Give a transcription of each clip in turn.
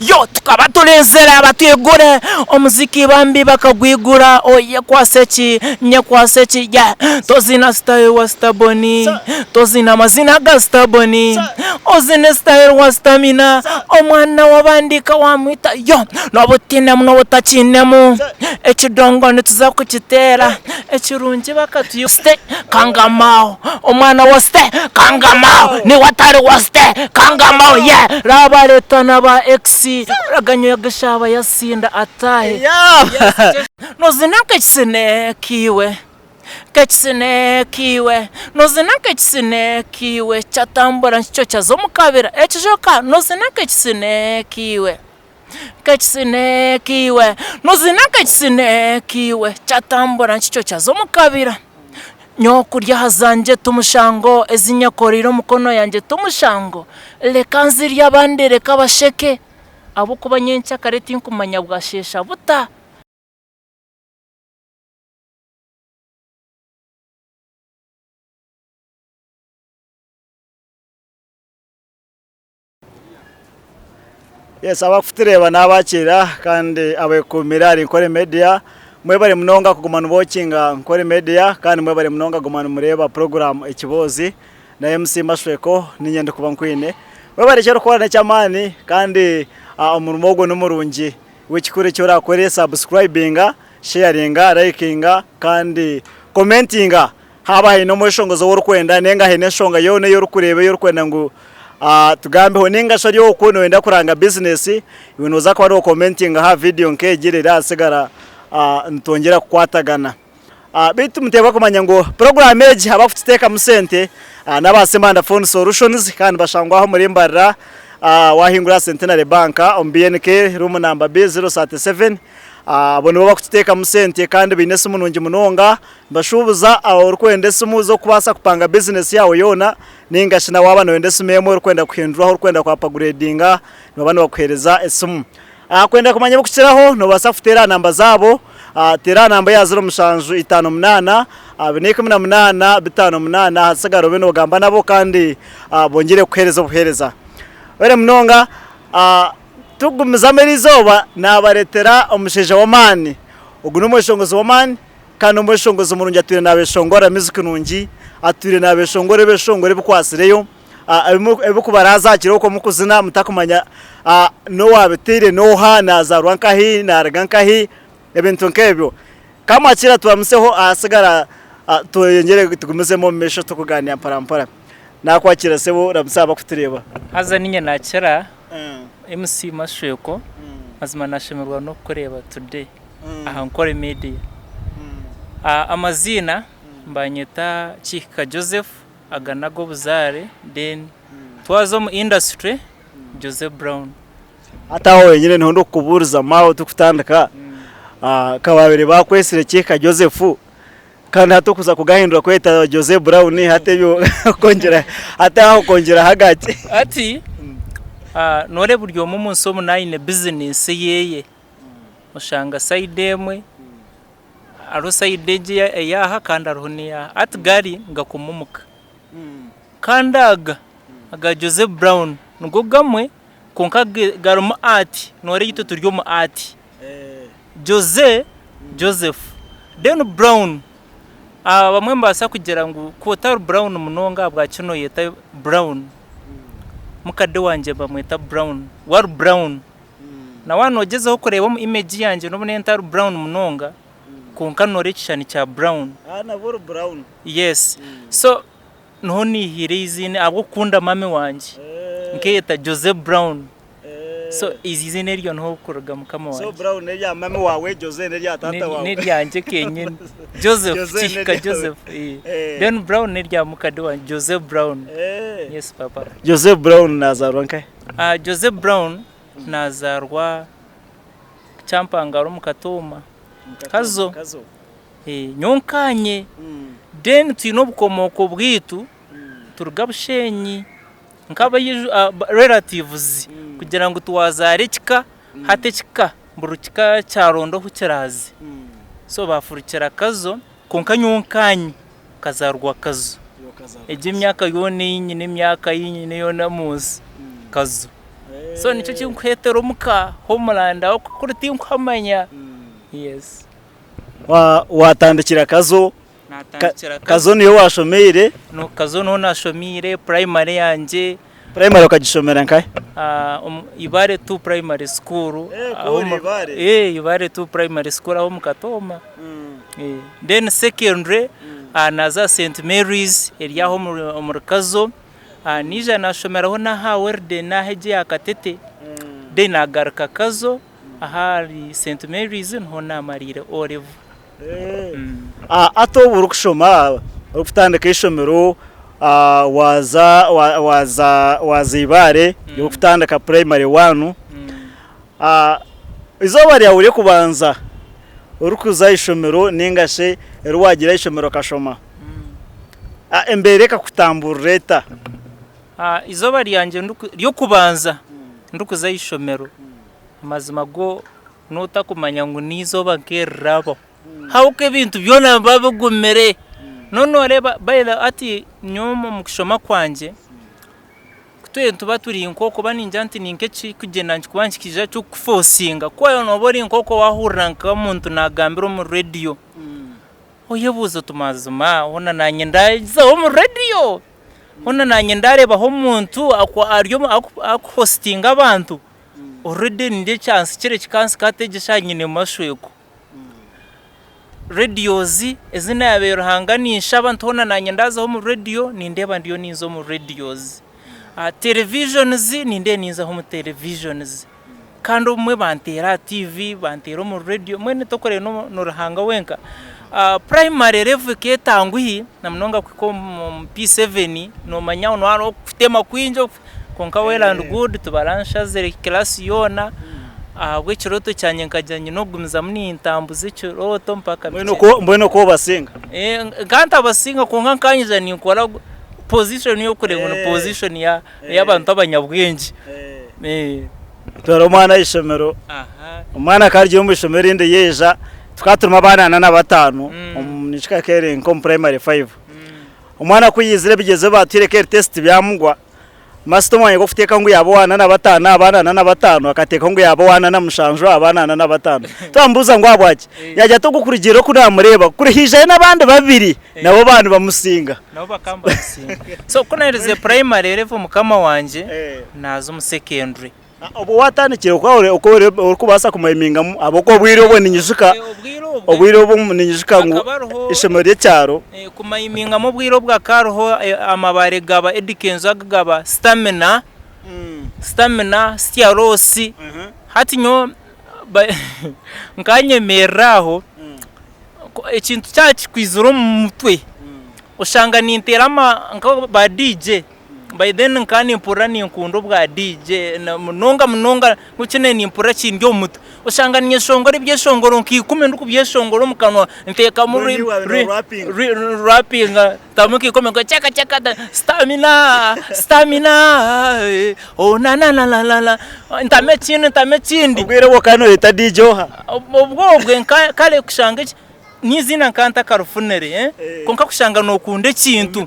Yo tukaba turinzire batwigure omuziki bambi bakagwigura oye kwasa eki nye kwasa eki yeah tozina style wa staboni tozina amazina ga staboni ozine style wa stamina omwana wabandi ka wamwita yo noba otinemu noba otakinemu ekidongo nituza kukiteera ekirungi bakatwi ste Kangamao omwana wa ste Kangamao niwe atari wa ste Kangamao yeah rabareta na ba ex oraganywa eshaaha yasinda ataahe nozina nk'ekisine iwe nk'ekisine iwe nozina nk'ekisine iwe kyatambura nikyo kyaza omu kabira ekijoka nozina nk'ekisine iwe. Nk'ekisine iwe, nozina nk'ekisine iwe, kyatambura nkikyo kyaza omu kabira. Nyowe kurya aha zangye ti mushango, ezi nyekoreire omukono yangye ti mushango, reka nzirye abandi reka basheke, ahabw'okuba nyenkyakare tinkumanya bwasheesha buta. Yes abakutureeba nabakiira kandi abekumire ahari Nkore Media mwebare munonga kuguma nibokinga Nkore Media kandi mwebare munonga kuguma nimureeba program Ekiboozi na MC Mashweko ninye ndikuba nkwine. Webare eki orikukora neky'amaani kandi omurimo ogwo nimurungi iwe ekikuru eki orakore subscribinga, sharinga, likinga kandi commentinga. Haaba haine omweshongozi ou orikwenda nainga haine enshonga yoona ei orikureeba ei orikwenda ngu tugambeho nainga shi ori okwo nooyenda kuranga bizinesi, iwe nooza kuba nookomentinga aha vidiyo nk'egi reero ahasigara nitwongyera kukwatagana. Beitu muteekwa kumanya ngu puroguraamu egi abakugiteekamu sente n'aba Ssemanda Phone Solutions kandi nibashangwa aho omuri Mbarara waahingura aha Centenary Bank omu BNK room number B037. Abo nibo barikugiteekamu sente kandi baine esimu nungi munonga. Nibashuubuza orikwenda esimu z'okubaasa kupanga bizinesi yaawe yoona nainga shi na waaba nooyenda esimu emwe orikwenda kuhinduraho orikwenda ku apagureedinga nibaba nibakuheereza esimu. Kwenda kumanya ebirikukiraho noobaasa kuteera aha namba zaabo, teera aha namba ya 0758 418 58 ahasigara obe noogamba nabo kandi bongyere kukuheereza obuheereza. Webare munonga. Turikugumizamu eriizooba naabareetera omushaija w'amaani. Ogu n'omweshongozi w'amaani. Kandi omweshongozi murungi atwire naabeshongora music nungi, atwire naabeshongora ebyeshongoro ebikwatsireyo, ebirikubaraaza aha kiro okwo murikuzina mutakumanya n'owaabiteire n'oha, naazaarwa nkahi, naaruga nkahi, ebintu nk'ebyo. Ka mwakira turamuseho ahasigara tweyongyere tugumizemu omu maisho turikugaaniira mpora mpora. Naakwakira sebo ramusa abarikutureeba. Haza niinye naakira MC Mashweko, mazima naashemererwa n'okukureeba today. Aha Nkore Media. Amaziina nibanyeta Kihika Joseph aga n'ag'obuzaare then twaza omu industry Jose Brown. Hati aho wenyine niho ndikukubuurizamu aho turikutandika, ka baabaire baakwetsire Kihika Joseph kandi hati okuza kugahindura kweta Jose Brown hati ebyo okongyera hati aho okongyeraho agaki? Hati nooreeba buri omwe omunsi omu naaba aine bizinesi yeeye. Oshanga sayidi emwe hariho sayidi egi ey'aha kandi hariho n'ey'aha. Hati gari nigakoma omuka. Kandi aga aga Jose Brown nigo gamwe kwonka garimu art, nooreeba itwe turi omu art. Jose, Joseph, then Brown, abamwe nibabaasa kugira ngu ku otari Brown munonga ahabwaki nooyeta Brown? Mukade wangye nibamweta Brown, we ari Brown. Na waaba noogyezaho kureeba omu image yangye n'obu nari ntari brown munonga, kwonka noreeba ekishushani kya brown. Nabwo ori brown. Yes. So niho niihiire eiziina ahabw'okukunda mami wangye. Nkeeyeta Jose Brown. So eiziina eryo niho kuruga mukama So wangye. brown n'erya mami waawe, Jose n'erya taata waawe. N'eryangye kenyini. Joseph, Jose Kihika n'eryawe. Joseph. Then Brown n'erya mukade wangye, Jose Brown. Yes papa. Jose Brown naazaarwa nkahi? Jose Brown nazaarwa Kyampangara omu Katooma, Kazo, nyowe nkaanye. Then twine obukomooko bwaitu turuga Bushenyi nk'aba relatives kugira ngu twazaara ekika hati ekika buri kika kyaronda ohu kiraaze. So baafurukira Kazo kwonka nyowe nkaanye nkazaarwa Kazo. Egi emyaka yoona ei nyine emyaka ei nyine yoona omu nsi Kazo. So nikyo kinkuhetera omuka homeland aho kuri tinkuhamanya. Yes. Watandikira Kazo, Kazo niyo washomeire? Kazo niho nashomeire primary yangye. Primary okagishomera nkahi? Ibare 2 primary school. Ibare 2 primary school aho omu Katooma. Then secondary naza St Mary's eri aho omuri Kazo. Naija nashomeraho n'aha Weldon aho egyo eya Katete. Then nagaruka Kazo. Ahari St Mary's niho naamariire O Level. Hati obu orikushoma, orikutandika eishomero waaza waaza waaza Ibare orikutandika primary one, eizooba ryawe ry'okubanza orikuza aha ishomero ninga shi eri waagiire aha ishomero okashoma, embeera ekakutamburira eta? Eizooba ryangye ry'okubanza ndikuza aha ishomero, Amazima go notakumanya ngu n'eizooba nk'erirabaho ahabw'okuba ebintu byona nibiba bigumire. Noba noreeba by the way hati nyowe omu kushoma kwangye ku twabaire nituba turi nk'okwo oba ningira nti ni nk'ekirikugyenda nikikuba nikiija kikufosinga ku waaba nooba ori nk'okwo waahurira nk'omuntu naagambira omu rediyo oyebuuza oti mazima hoona naanye ndaazaho omu rediyo? Hoona naanye ndaareebaho omuntu ari arikuhositinga abantu? Already nindeeba ekyansikire kikansika hati egi eshaaha nyine mashweko. Radios ezi naabaire Ruhanga ninshaba nti hoona naanye ndaazaho omu radio nindeeba ndiyo ninza omu radios. Televisions nindeeba ninzaho omu televisions. Kandi obumwe banteera aha TV, banteera omu radio mbwenu tokureeba ni Ruhanga wenka. Primary level ekaba etanguhi na munonga kuhika omu P7 noomanya aho niho hariho okutema kwingi. Kwonka well and good tibaranshazire class yoona ahabw'ekirooto kyangye nkagira nyine okugumizamu nintambuza ekirooto mpaka Mbwenu okwo obasinga? Nka ntabasinga kwonka nkanyija ninkora position y'okureeba ngu ni position y'abantu abanyabwengye. Twara omwana aha ishomero, omwana akaba ari omu ishomero erindi yaija, tukaba turimu abaana ana na bataano, nikyo kikaba nk'omu primary five. Omwana ku yaizire ebigyezo baatuhaire eri test byamugwa, masita omwanya gw'okuteeka ngu yaaba owa ana na bataano aha baana ana na bataano, akateekaho ngu yaaba owa ana na mushanju aha baana ana na bataano. Twamubuuza ngu ahabwaki? Yaagira ati ogu kurugiirira oku naamureeba, kuri haijayo n'abandi babiri nabo baaba nibamusinga. Nabo bakaba nibamusinga. So ku naaherize primary level mukama wangye, naaza omu secondary. Obwo waatandikire oku orikubaasa kumayimingamu ahabw'okuba obwire obwo ninyijuka obwire obwo ninyijuka ngu eishomero ry'ekyaro. Kumayimingamu obwire obwo hakaba hariho amabaare gaba Eddy Kenzo aga gaba stamina, stamina, sitya loss, hati nyowe nkanyemerera aho ekintu kyaba kikwizire omu mutwe oshanga ninteera nka ba DJ. By then nkaba nimpurira ninkunda obwa DJ munonga munonga nikyo naanye nimpurira kindi omu mutwe. Oshanga ninyeshongora ebyeshongoro nka ikumi ndikubyeshongora omu kanwa nteekamu rapinga ntamu nka ikumi nka chaka chaka stamina stamina oh nananana ntamu ekindi ntamu ekindi. Obwire obwo okaba noyeta DJ oha? Obwo obwe kare kushanga eki. N'eiziina nkaba ntakarifunire kwonka kushanga nookunda ekintu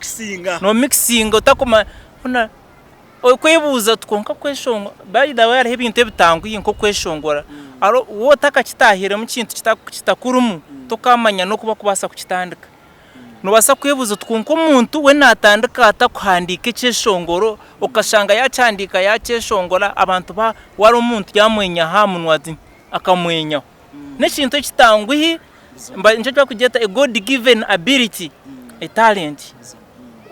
nomikisinga otakumanya hoona okwebuuza oti kwonka kweshongora by the way hariho ebintu ebitanguhi nk'okweshongora waaba otakakitaahiremu ekintu kitakurimu tokaamanya n'oku barikubaasa kukitandika. Noobaasa kwebuuza oti kwonka omuntu we naatandika ata kuhandiika ekyeshongoro okashanga yaakihandiika yaakyeshongora abantu waaba omuntu yaamwenyaho aha munwa ati akamwenyaho. N'ekintu ekitanguhi nikyo barikugyeta a God given ability, a talent.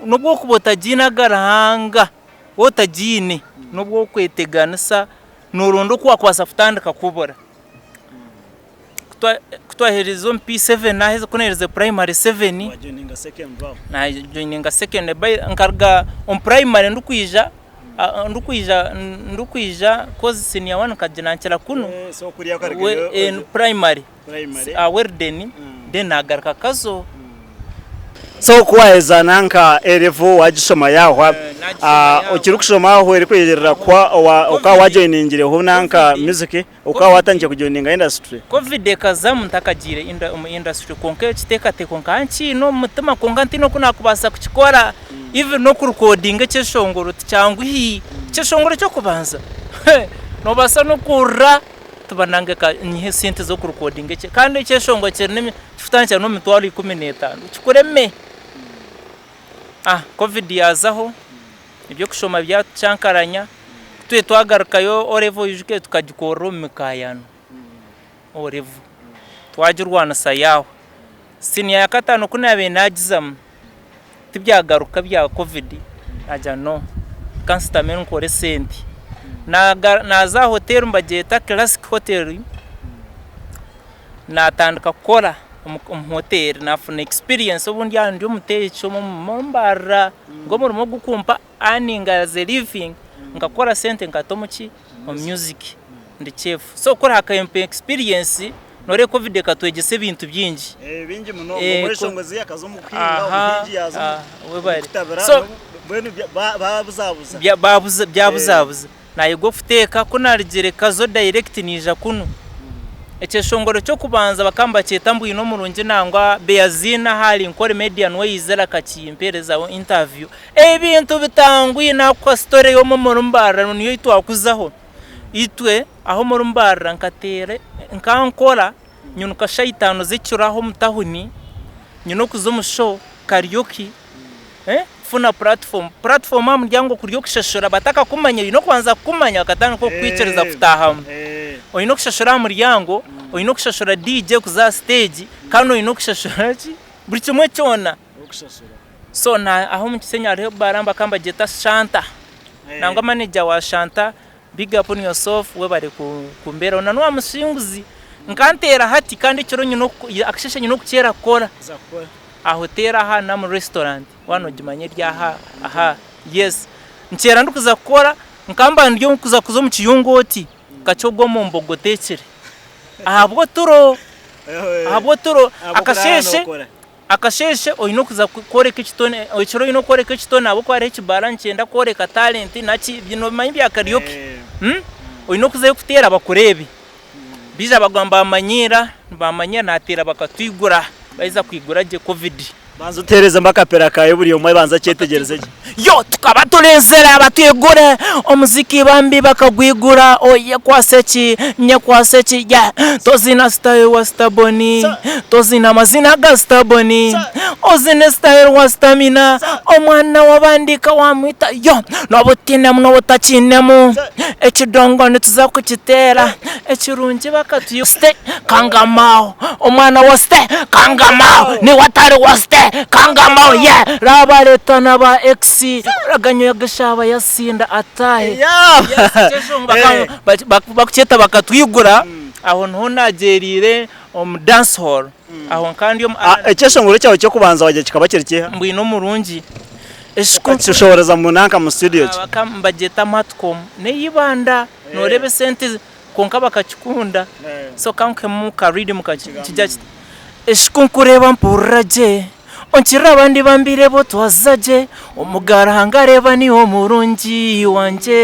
N'obu orikuba otagiine aga Ruhanga, waaba otagiine n'obu orikweteganisa nooronda oku waakubaasa kutandika kubura. Ku twaherize omu P7 naheza ku naherize primary seven, najoininga secondary nkaruga omu primary ndikwija Ndikwija ndikwija coz senior one nkagira nkira kunu primary Weldon then nagaruka Kazo. So ku waheza nanka A level wagishoma yahwa okirikushoma aho erikwirira kuhwa okaba wajoiningireho nanka music okaba watandikire kujoininga industry? Covid ekazamu ntakagiire omu industry kwonka ekiteekateeko nkaba nkiine omu mutima kwonka ntiine oku naakubaasa kukikora even n'okurekodinga ekyeshongoro tikyanguhi. Ekyeshongoro ky'okubanza. Noobaasa n'okurira oti banange ka nyihe esente z'okurekodinga eki kandi ekyeshongoro kiri kikutandikira n'omu mitwaro 15 kikureme. Covid yaazaho, eby'okushoma byatucankaranya, ku twaba twagarukayo O level oijuke tukagikorera omu mikaayano. O level twagirwanisa yaahwa. Siniya ya kataano ku naabaire naagizamu, tibyagaruka bya Covid, naagira no, ka nshutame nkore esente. Naaza aha hoteeri nibagyeta Classic Hotel, naatandika kukora omu hoteeri, naafuna experience obu ndi aha ndi omuteeki omu mbarara, ngu omurimo ogukumpa earning as a living, nkakora sente nkata omu ki, omu music, ndi chef. So kuri hakampa experience, Nooreeba Covid ekatwegyesa ebintu bingi. Bingi munonga. Omweshongozi akaza omu kuhinga, omuhingi yaaza omu kutabira, mbwenu baabuzabuza. Byabuzabuza. Naayega okuteeka, ku naarugire Kazo direct naija kunu. Ekyeshongoro ky'okubanza bakaba nibakyeta ngu Mbwine Omurungi nangwa Beaziina ahari Nkore Media niwe yaizire akakimpeerezaho interview. Ebintu bitangwire naakuha story y'omwe omuri Mbarara niyo ei twakuzaho. Itwe aho omuri Mbarara nkateera nkankora nyinuka shaaha itaano z'ekiro aho omu tawuni nyine okuza omu show karaoke kufuna platform. Platform aha muryango kuri okushashura batakakumanya oine okubanza kukumanya bakatandika kukwikiriza kutaahamu. Oine okushashura aha muryango, oine okushashura DJ kuza aha siteegi kandi oine okushashura ki buri kimwe kyona. So aho omu Kisenyi hariho ebaara bakaba nibagyeta Shanta. Nangwa manager wa Shanta big up on yourself webare kumberaho na nowa musinguzi nkanteera hati kandi ekiro nyine akasheshe nyine okukyera kukora aha hotel aha namu restaurant waaba nogimanya eri aha aha yes nkyera ndikuza kukora nkamba ndi kuza kuza omu kiyungu oti nkakye ogwa omu mbogo otekire ahabw'oturo ahabw'oturo akasheshe Akasheeshe oine okuza kworeka ekitone, ekiro oine okworeka ekitone ahabw'okuba hariho ekibaara nikyenda kworeka talent naki, nobimanyi ebya karaoke, oine okuzayo kuteera bakureebe. Baija baguma nibamanyiira, nibamanyiira naateera bakatwigura, baheza kwigura gye covid. Banza otuheerezemu akapera kaawe buri omwe abanze akyetegyereze gye. Yo tukaba turinzire abatwigure omuziki bambi bakagwigura oyekwase ki nyekwase ki yeah tozina style wa staboni tozina amazina ga staboni ozine style wa stamina omwana wabandi kawamwita yo noba otinemu noba otakinemu ekidongo nituza kukiteera ekirungi bakatwi ste kangamaho Omwana wa ste kangamaho niwe atari wa ste kangamaho yeah rabareta na ba ex oraganywega eshaba yasinda atahe bakukyeta bakatwigura aho niho nagyerire omu dance hall aho nkaba ndi omu Ekyeshongoro kyawe ky'okubanza wagira kikaba kiri kiha? Mbwine omurungi Okakishohoreza mu nanka mu studio ki? Nibagyeta Matcom n'eibanda noreeba esente Kwonka bakakikunda so kankuhemu ka rhythm nikigira kiti, Eshi ku nkureeba mpurira gye, onkirira abandi bambiire bu otwaza gye, Omuga Ruhanga reeba niiwe murungi wangye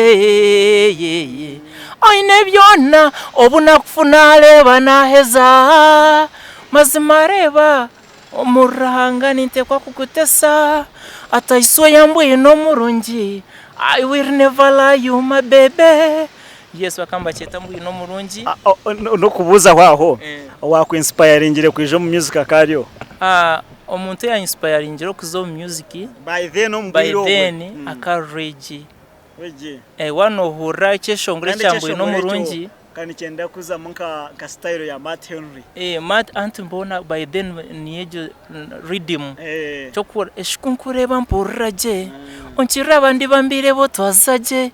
Oine byona obu nakufuna reeba naaheza, Mazima reeba Omuri Ruhanga ninteekwa kukutesa Ataiswe mbwenu omurungi I will never lie you my baby Yes bakaba nibakyeta mbwenu omurungi. N'okubuuzaho aho, owaakwinsipayaringire kwija omu music akaba ari oha? Omuntu oyaanyinsipayaringire okuza omu music By then omu bwire obwe. By then akaba ari Ray G. Waaba noohurira ekyeshongoro Kandi ekya mbwenu ekyeshongoro ekyo omurungi. ka nikyenda kuzamu nka nka style ya Matt Henry. Matt anti mbwenu by then niyo egyo rhythm. Ky'okuhurira eshi ku nkureeba mpurira gye, onkirira abandi bambiire bo twaza gye.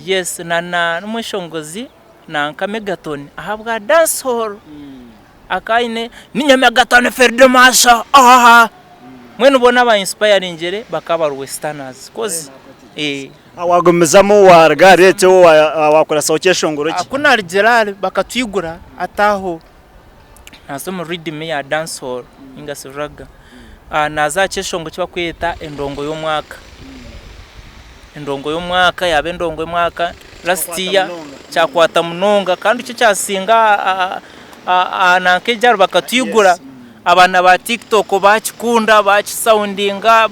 Yes na na n'omweshongozi nanka Megaton ahabwa dance hall. Akaba aine ninye Megaton Field Marshal ahaha. Mbwenu boona aba inspiringire bakaba bari westerners coz eh. Wagumizamu waruga ahari ekyo wakurasaho kyeshongoro ki? Ku narugire ahari bakatwigura hati aho naza omu rhythm ya dance hall ninga shi ragga naza aha kyeshongoro eki barikweta endongo y'omwaka. Endongo y'omwaka yaaba endongo y'omwaka last year kyakwata munonga kandi kyo kyasinga nanka egyo bakatwigura. Abaana ba tiktok bakikunda bakisaundinga.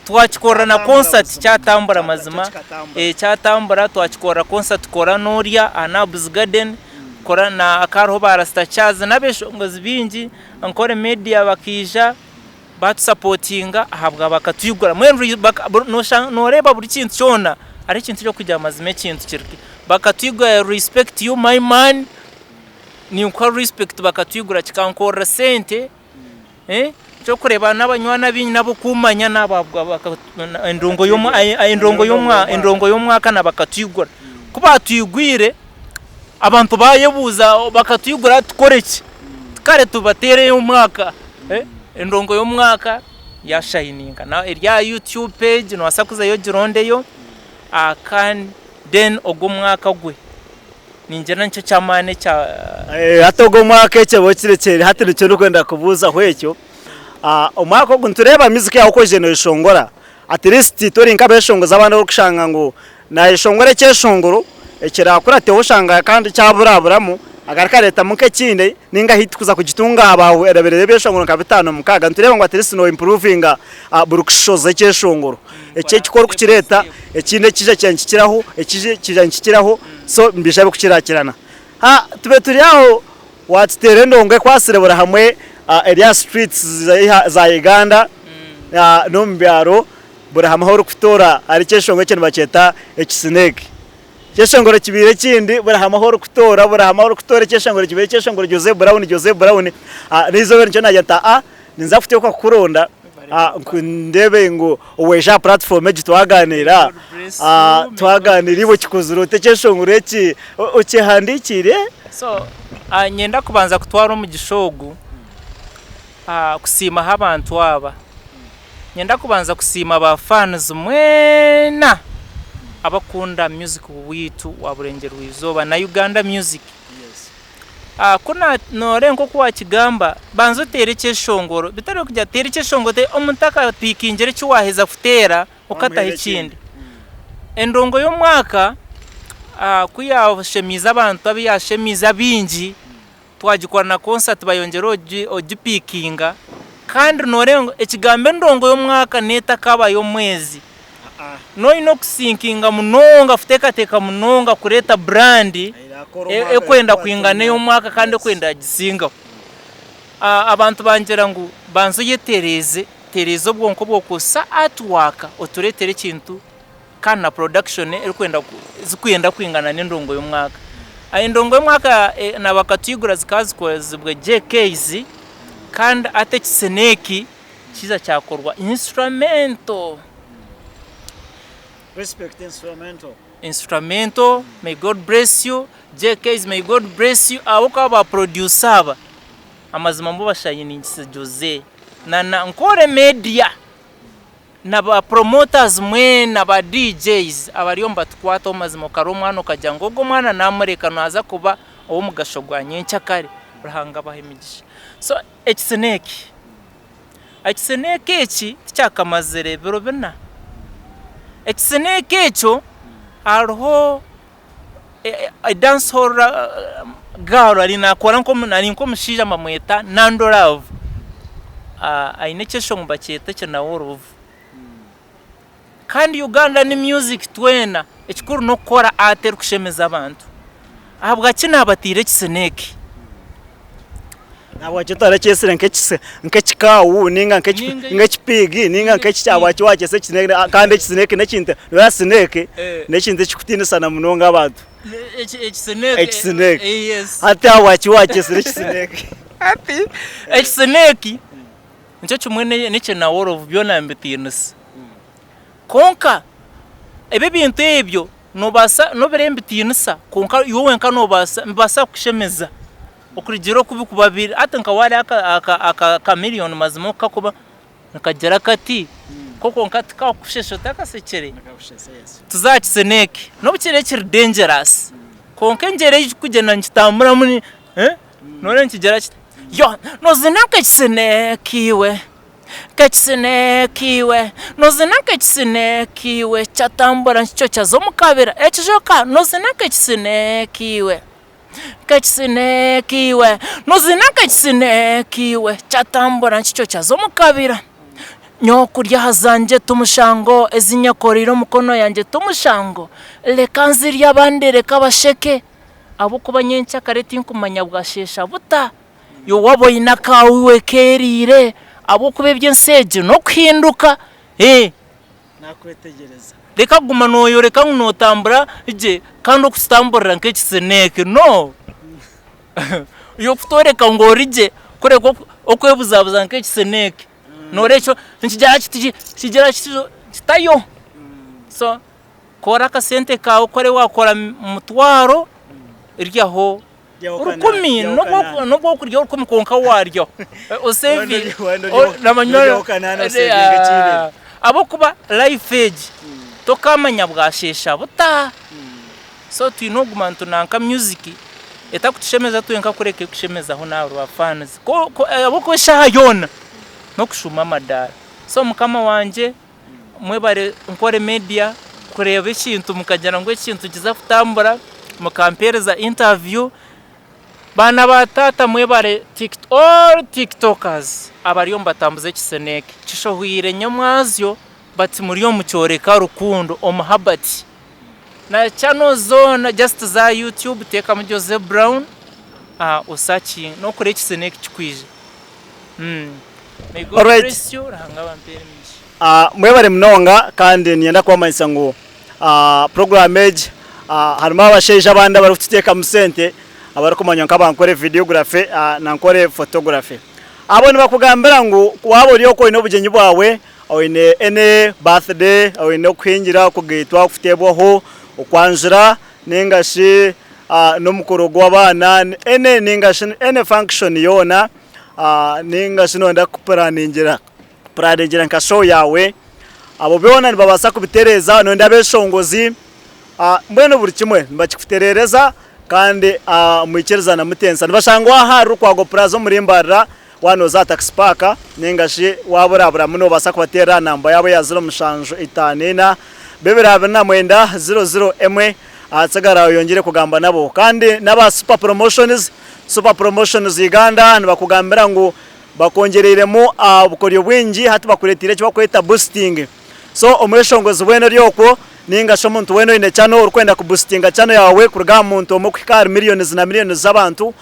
Twakikorera na Kyatambura concert buzima. kyatambura Kyata- mazima kyo kikatambura. Eh, kyatambura twakikorera concert kora n'orya aha Nabs Garden kora na hakaba hariho ba Rasta Charles n'abeshongozi baingi Ankole Media bakaija batusapotinga ahabwa bakatwigura mbwenu ri- baka- buri- noshanga noreeba buri kintu kyona hariho ekintu ky'okugira mazima ekintu kiri bakatwigura respect you my man ninkuha respect bakatwigura kikankorera sente Eky'okureeba n'abanywani abu nyine ab'okummanya n'abo endongo y'omwaka na bakatwigura. Ku baatwigwire abantu baayebuuza bakatwigura tukore ki? Kare tubateere ey'omwaka, endongo y'omwaka yaashayininga. Eri aha YouTube page noobaasa kuzayo ogirondeyo kandi then ogwo omwaka gwe. Ningira nikyo ky'amaani ekya. Hati ogu omwaka ekyo oba okirekyere hati nikyo ndikwenda kubuuzaho ekyo. Omwaka ogu nitureeba music yaawe oku oije nooyeshongora at least tori nk'abeshongozi abandi abu orikushanga ngu naayeshongora ekyeshongoro ekiraakurateho oshanga kandi kyaburaburamu agaruka areetamu nk'ekindi ninga hit kuza kugitunga aha baareebereire ebyeshongoro nka bitaano mukaaga nitureeba ngu at least no improvinga buri kushoza ekyeshongoro. Eki eki ku orikukireeta ekindi ekiija kija nikikiraho, ekija kija nikikiraho so nibiija birikukirakirana. Ha tube turi aho waatuteera endongo ekwatsire buri hamwe eri aha streets za Uganda n'omu byaro buri hamwe ahu orikutoora hariho ekyeshongoro ekyo nibakyeta ekisineeki. Ekyeshongoro kibaire ekindi buri hamwe ahu orikutoora buri hamwe ahu orikutoora ekyeshongoro kibaire ekyeshongoro Jose Brown Jose Brown n'eizooba nikyo naagira nti aa ninza kuteekwa kukuronda ndeebe ngu waija aha platform egi twagaaniira twagaaniira iwe okikozire ota ekyeshongoro eki okyehandiikiire? So niinyenda kubanza kutwara omugisha ogu kusiimaho abantu aba. Niinyenda kubanza kusiima ba fans mwena abakunda music waitu wa Burengyerwa Izooba na Uganda music. Ku nooreeba nk'oku waakigamba, banza oteere ekyeshongoro, bitari okugira teera ekyeshongoro, omuntu akapikingire eki waaheza kuteera okataho ekindi. Endongo y'omwaka ku yaashemiize abantu abu yaashemiize abaingi, twagikora na konsati bayongyera ogipikinga kandi nooreeba ngu ekigambo endongo y'omwaka n'etakaaba y'omwezi. Noine okusinkinga munonga kuteekateeka munonga kureeta burandi ekwenda kwingana ey'omwaka kandi ekwenda yagisingaho. Abantu bangira ngu banza oyetereeze, tereeza obwonko bwawe okozese art work otureetere ekintu kandi na production erikwenda zirikwenda kwingana n'endongo y'omwaka. Endongo y'omwaka na bakatwigura zikaba zikozibwe JKs kandi hati ekisena eki kiija kyakorwa instrumental. Respect instrumental. Instrumental, may God bless you, JKs may God bless you, ahabw'okuba ba producer aba amazima mbwo bashayiningise Jose na na Nkore Media na ba promoters mwena ba DJs abariyo nibatukwataho mazima okara omwana okagira ngu ogu omwana namureka naza kuba ow'omugasho gwa nyenkyakare Ruhanga abahe emigisha. So ekisina eki, ekisina eki eki tikyakamazire biro bina, ekisina eki ekyo hariho dance hall girl ari nakora ari nk'omushaija bamweta Nando love aine ekyeshongoro nibakyeta ekinaworubu kandi Uganda ni music twena ekikuru n'okukora art erikushemeza abantu ahabwaki nabatiire ekisina eki? Ahabwaki otarakyetsire nk'ekikaawu ninga nk'ekipiigi ninga nk'ekiki ahabwaki wakyesa ekisineke kandi ekisineke n'ekintu noreeba sineke n'ekintu ekirikutiinisa na munonga abantu. Ekisineke. Hati ahabwaki wakyetsire ekisineke? Hati ekisineke nikyo kimwe n'ekinaworovu byona nibitiinisa. Kwonka ebi ebintu ebyo noobaasa nobireeba nibitiinisa kwonka iwe wenka noobaasa nibibaasa kukushemeza. Okurugiirira oku birikuba biri, hati nka waareeba aka chameleon mazima oku karikuba nikagira kati, ko kwonka tikakushesha otakasekire, tuze aha kisineke, n'obu kiriba kiri dangerous, kwonka engyera ei kirikugyenda nikitamburamu nooreeba nikigira kiti, yo noozina nk'ekisineke iwe, nk'ekisineke iwe, noozina nk'ekisineke iwe, kyatambura nikyo kyaza omu kabira, ekijoka noozina nk'ekisineke iwe. Nk'ekisineeki iwe, nozina nk'ekisineeki iwe, kyatambura nikikyo kyaza omu kabira. Nyowe kurya aha zangye ti mushango, ezi nyekoreire omukono yangye ti mushango. Reka nzirye abandi reka basheke, ahabw'okuba nyencakare tinkumanya bwasheesha buta. Iwe waaba oine akaawe iwe keeriire, ahabw'okuba eby'ensi egi n'okuhinduka. Nakwetegyereza. Reka kuguma nooyoreka ngu nootambura gye kandi orikukitamburira nk'ekisineeke. No! Iwe kutooreka ngu ori gye kureka okwebuzabuza nk'ekisineeke. Nooreeba ekyo nikigira kiti kigira kiti kitayo. So kora akasente kaawe ku orebe waakora mutwaro ryaho Rukumi nobu okurya orukumi kwonka waryaho osevinge ahabw'okuba life egi tokamanya bwashesha buta so twine okuguma nitunanka music etakutushemeza twenka kureka ekutushemezaho naabo ba fans ahabw'okuba eshaaha yoona n'okushuuma amadaara so mukama wangye Mwebare Nkore Media kureeba ekintu mukagira ngu ekintu nikiza kutambura mukampereza interview. Baana ba taata mwebare all tiktokers abariyo nibatambuza ekisena eki kishohwire nyomwazyo but muri omu kyoreka rukundo omu Herbert na channel zoona just za YouTube teekamu Jose Brown osakinge nokureeba ekisena eki kikwija. May God Alright. bless you, Ruhanga abampeere emigisha. Ah, mwebare munonga kandi niinyenda kubamanyisa ngu ah, puroguraamu egi ah, harimu abashaija abandi abarikututeekamu sente abarikumanywa nk'abankore videography ah, na nkore photography. Abo nibakugambira ngu waaba ori okwo oine obugyenyi bwawe, oine any birthday, oine okuhingira, okugaitwa, okuteebwaho, okwanjura nainga shi ah, n'omukoro gw'abaana, any nainga shi any function yoona Ninga shi nooyenda kupuraningira puraningira nka show yaawe, abo boona nibabaasa kubitereeza, nooyenda abeshongozi, mbwenu buri kimwe nibakikutereereza kandi mwikirizana mutensa. Nibashangwa aha ahari Rukwago Plaza omuri Mbarara, waaba nooza aha Taxi Park ninga shi waaba oraburamu noobaasa kubateerera aha namba yaabo eya 0754 229 001 ahatsigara oyongyere kugamba nabo. Kandi n'aba Super Promotions Super Promotions Uganda nibakugambira ngu bakwongyereiremu obukoryo bwingi hati bakureteire eki barikweta boosting. So omweshongozi weena ori okwo ninga shi omuntu weena oine channel orikwenda kubusitinga channel yaawe kuruga aha muntu omwe kuhika ahari millions na millions z'abantu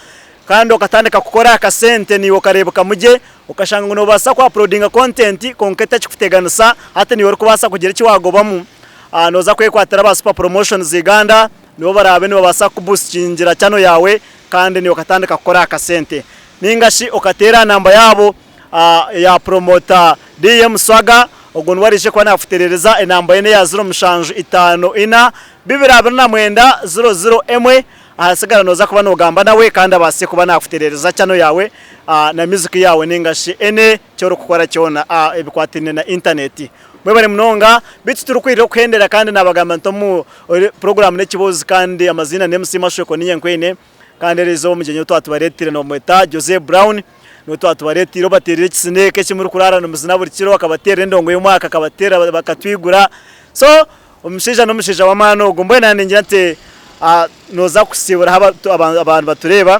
kandi okatandika kukora akasente naiwe okareebekamu gye okashanga ngu noobaasa ku uploadinga content kwonka etakikuteganisa hati naiwe orikubaasa kugira eki waagobamu, nooza kwekwatira aba Super Promotions Uganda. Nibo baraabe nibabaasa kukubusitingira channel yaawe kandi naiwe okatandika kukora aha kasente. Ninga shi okateera aha namba yaabo eya promoter DM Swaga, ogwo niwe araije kuba naakutereereza enamba ye n'eya 0754 229 001 ahasigara nooza kuba noogamba nawe kandi abaase kuba naakutereereza channel yaawe na music yaawe ninga shi any eki orikukora kyona ebikwatiraine na internet. Mwebare munonga, beitu titurikwirira okuhendera kandi naabagamba nti omu puroguraamu n'ekibuuzo kandi amaziina ni MC Mashweko niinye Nkwine kandi eriizooba omugyenyi ou twatubareeteire nibamweta Jose Brown niwe twatubareeteire obateerire ekisineeka eki murikuraara nimuzina buri kiro akabateerera endongo y'omwaka akabateerera bakatwigura so omushaija n'omushaija w'amaani ogwo mbwenu naanye ningira nti nooza kusiiburaho abantu batureeba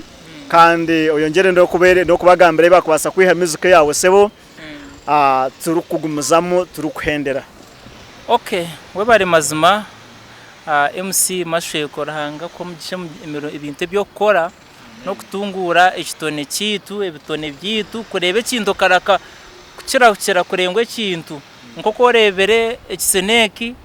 kandi oyongyere n'okubagambira ebi baakubaasa kwiha music yaawe sebo. Turikugumizamu turikuhendera. Ok webare mazima MC Mashweko Ruhanga akuhe omugisha ebintu ebyokukora nokutunguura ekitone kyeitu ebitone byeitu kureeba ekintu okaraka kukirahukira kurengwa ekintu nkoku oreebire ekisina eki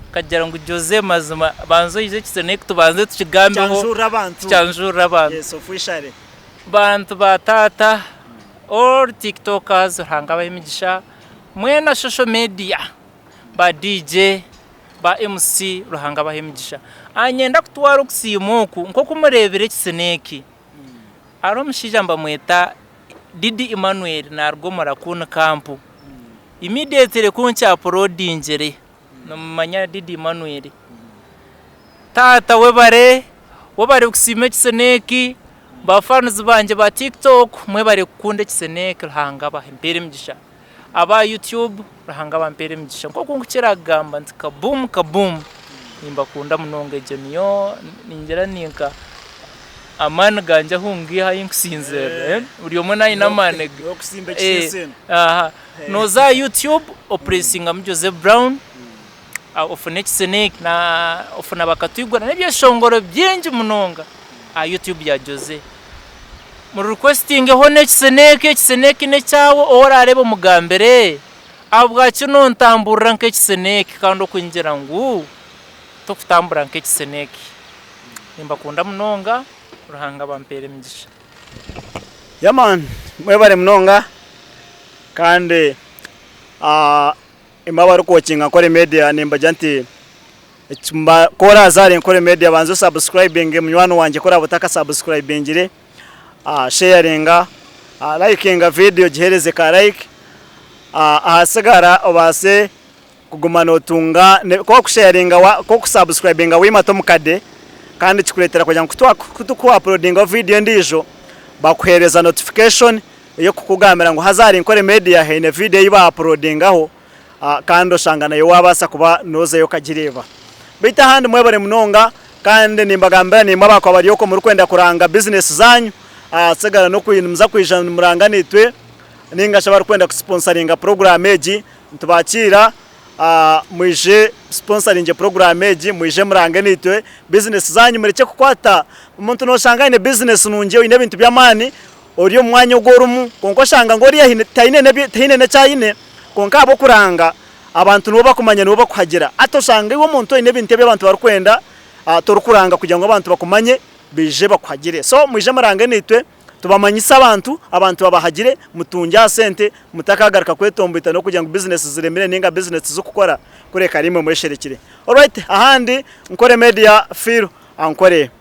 okagira ngu Jose mazima banza oije ekisina eki tubanze tukigambeho Tukyanjurire abantu. Bantu ba taata All tiktokers Ruhanga abahe emigisha mwena social media ba DJ ba MC Ruhanga abahe emigisha Niinyenda kutwara okusiima oku nk'oku mureebire ekisina eki hariho omushaija nibamweta Didi Emmanuel naaruga omu Raccoon Camp immediately ku nkyapurodingire Nomumanya Didi Emmanuel. Taata webare, webare kusiima ekisena eki, ba fans bangye ba TikTok mwebare kukunda ekisena eki Ruhanga abampeere emigisha. Aba YouTube Ruhanga abampeere emigisha. Nkoku nkukira kugamba nti kaboom kaboom nimbakunda munonga egyo niyo ningira ninka. Amaani gangye ahu ngaiha ahu nkusinzirira buri omwe naaba aine amaani ge. N'okusimba ekisenseno. Aha. Nooza aha YouTube opuresingamu Jose Brown ofune ekisiniki na ofuna bakatwigura n'ebyeshongoro bingi munonga aha YouTube ya Jose. Mu requestingeho n'ekisiniki, ekisiniki n'ekyawe ou oraareeba omugambire ahabwaki nontamburira nk'ekisiniki kandi okungira ngu tokutambura nk'ekisiniki. Nimbakunda munonga, Ruhanga abampeere emigisha. Yeah man, mwebare munonga kandi imwe abarikwokinga Nkore Media nimbagira nti ku oraaza ahari Nkore Media banza osubscribinge munywani wangye ku oraabe otakasubscribingire, sharinga, likinga vidiyo ogiheereze ka like, ahasigara obaase kuguma notunga ku okusharinga ku okusubscribinga waimata omukade kandi kikureetera kugira ngu ku tuku uploadingaho vidiyo endiijo bakuheereza notification ey'okukugambira ngu haza ahari Nkore Media haine vidiyo ei ba uploadingaho kandi oshanga naiwe waabaasa kuba noozayo okagireeba. Beitu ahandi mwebare munonga kandi nimbagambira naimwe abakuba bari okwo murikwenda kuranga bizinesi zaanyu ahasigara n'oku nimuza kwija nimuranga naitwe nainga shi abarikwenda kusiponsaringa puroguraamu egi Nitubakiira mwije sponsoringe program egi, mwije murange naitwe business zanyu murekye kukwata omuntu noshanga aine business nungi oine ebintu by'amaani ori omu mwanya ogu orimu kwonka oshanga ngu oriya tihaine n'eki aine kwonka ahabw'okuranga abantu nibo bakumanya nibo bakuhagira hati oshanga iwe omuntu oine ebintu ebi abantu barikwenda torikuranga kugira ngu abantu bakumanye baije bakuhagire so mwije murange naitwe. Tubamanyise abantu, abantu babahagire, mutungye aha sente, mutakagaruka kwetomboita n'okugira ngu bizinesi ziremire ninga bizinesi tizikukora, kureka ari imwe mwesherekire. Alright, ahandi Nkore Media, Phil Ankore.